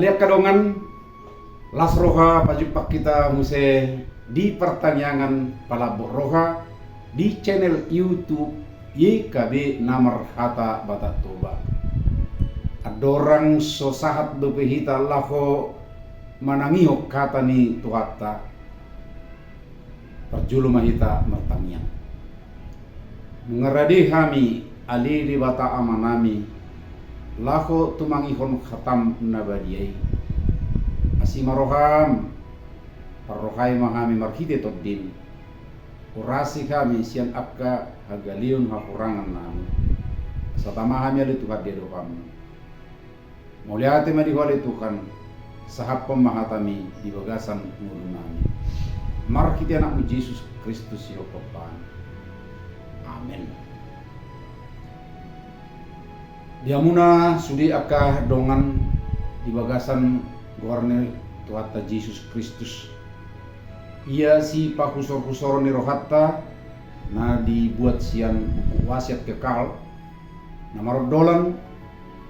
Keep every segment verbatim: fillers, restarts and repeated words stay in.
Jadi angka dongan, las roha pajumpang hita muse di partangiangan palambok roha di channel YouTube Y K B na marhata Batak Toba. Andorang so sahat dope hita laho manangihon hata ni Tuhanta, parjolo ma hita martangiang. Nunga rade hami, ale Debata Amanami, laho tumangihon hataM na badia i. Asi ma rohaM, parrohai ma hami marhite TondiM. Urasi hami sian angka hagaleon hahurangannami. Asa tama hami ale Tuhan di adopanMu. Mauliate ma di Ho ale Tuhan, sahaphon ma hataMi di bagasan ngolunami. Marhite AnakMu Jesus Kristus sihophop hami. Amen. Di hamuna sude angka dongan di bagasan goar ni Tuhanta Jesus Kristus. Ia sipahusorhusoron ni rohanta na dibuat sian buku Wasiat Kekal, na marondolan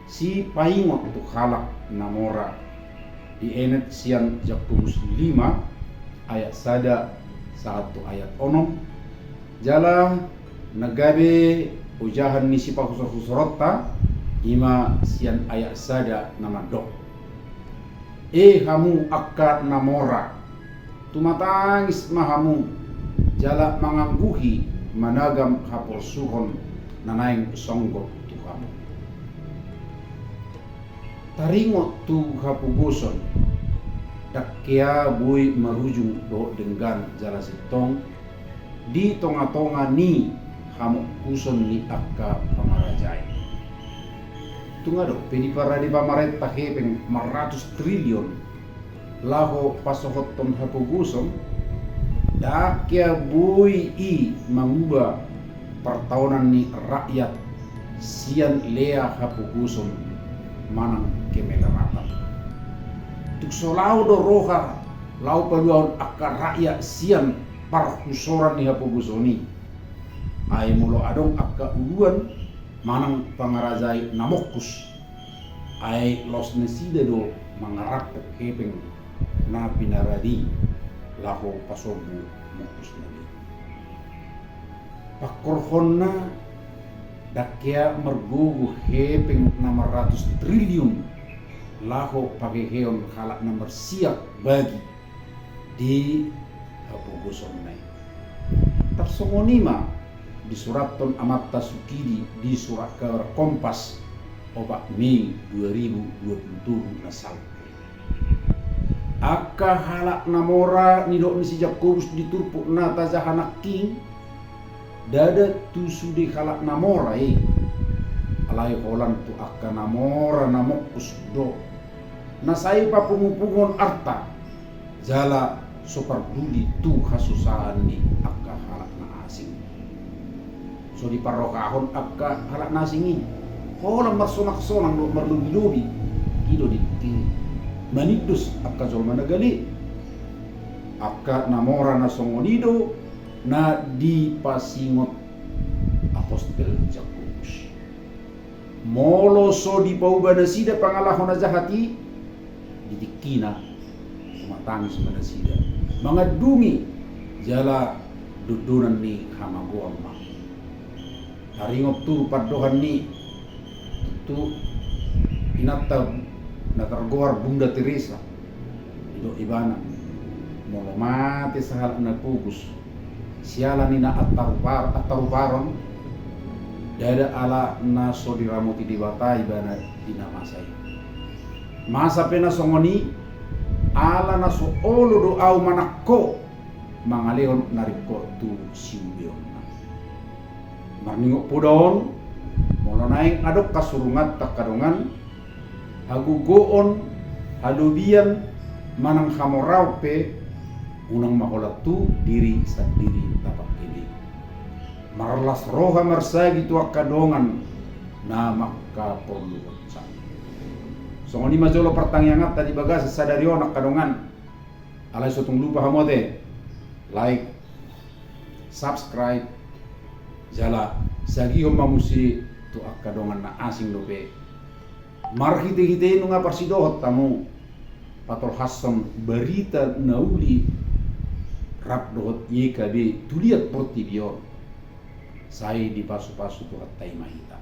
sipaingot tu halak na mora, dienet sian Jakobus lima ayat sada sahat tu ayat onom, jala na gabe ojahan ni sipahusorhusoronta, i ma sian ayat sada na mandok: E hamu angka na mora, tumatangis ma hamu, jala mangangguhi managam haporsuhon na naeng songgop tu hamu. Taringot tu hapogoson, ndang hea boi marujung dohot denggan jala sintong di tongatonga ni hamokkuson ni angka pangarajai. Tung adong pe diparade pamarenta hepeng marratus triliun laho pasohothon hapogoson, ndang hea boi i manguba partaonan ni rakyat sian lea hapogoson manang kemelaratan. Tung so laho do roha laho paluahon angka rakyat sian parhusoran ni hapogoson i. Ai molo adong angka uluan manang pangarajai na mokkus, ai laos nasida do mangaraphon hepeng na pinarade i laho pasombu mokkusna i. Pangkorhonna, ndang hea margogo hepeng na marratus triliun laho pahehehon halak na marsiak bagi di hapogosonna i. Tarsongon i ma disurathon amanta Sukidi di surat kabar Kompas, opat Mei dua ribu dua puluh tolu na salpu. Angka halak na mora nidok ni si Jakobus di turpuk na tajaha nangkin, ndada tu sude halak na mora i, alai holan tu angka na mora na mokkus do, na sai papungupungon arta, jala so parduli tu hasusaan ni angka halak na asing. So diparrohahon angka halak na asing i, holan marsonangsonang dohot marlobilobi, i do di, di manindos angka jolma na gale. Angka na mora na songon i do na dipasingot apostel Jakobus. Molo so dipauba nasida pangalaho na jahat i, di tingkina tumatangis ma nasida, mangandungi jala dondonan ni hamagoan ma. Taringot tu pandohan ni tutu inanta na targoar Bunda Teresa. Didok ibana, molo mate sahalak na pogos siala ni na antarupa-, antaruparon, ndada ala na so diramoti Debata ibana di na masa i. Masa pe na songon i, ala na so olo do ahu manang ho mangalehon na ringkot tu siubeonna. Marningot poda on, molo naeng adong hasurunganta angka dongan, hagogoon, halobian, manang hamoraon pe, unang ma holan tu diri sandiri tapangkili. Marlas roha marsagi tu angka dongan na mangkaporluhonsa. Songon i ma jolo partangianganta di bagasan sadari on angka dongan. Alai so tung lupa hamu ate, like, subscribe, jala sagihon ma muse tu angka dongan na asing dope. Marhitehite i nunga parsidohot hamu patolhashon barita na uli rap dohot Y K B tu liat portibi on. Sai dipasupasu Tuhanta i ma hita.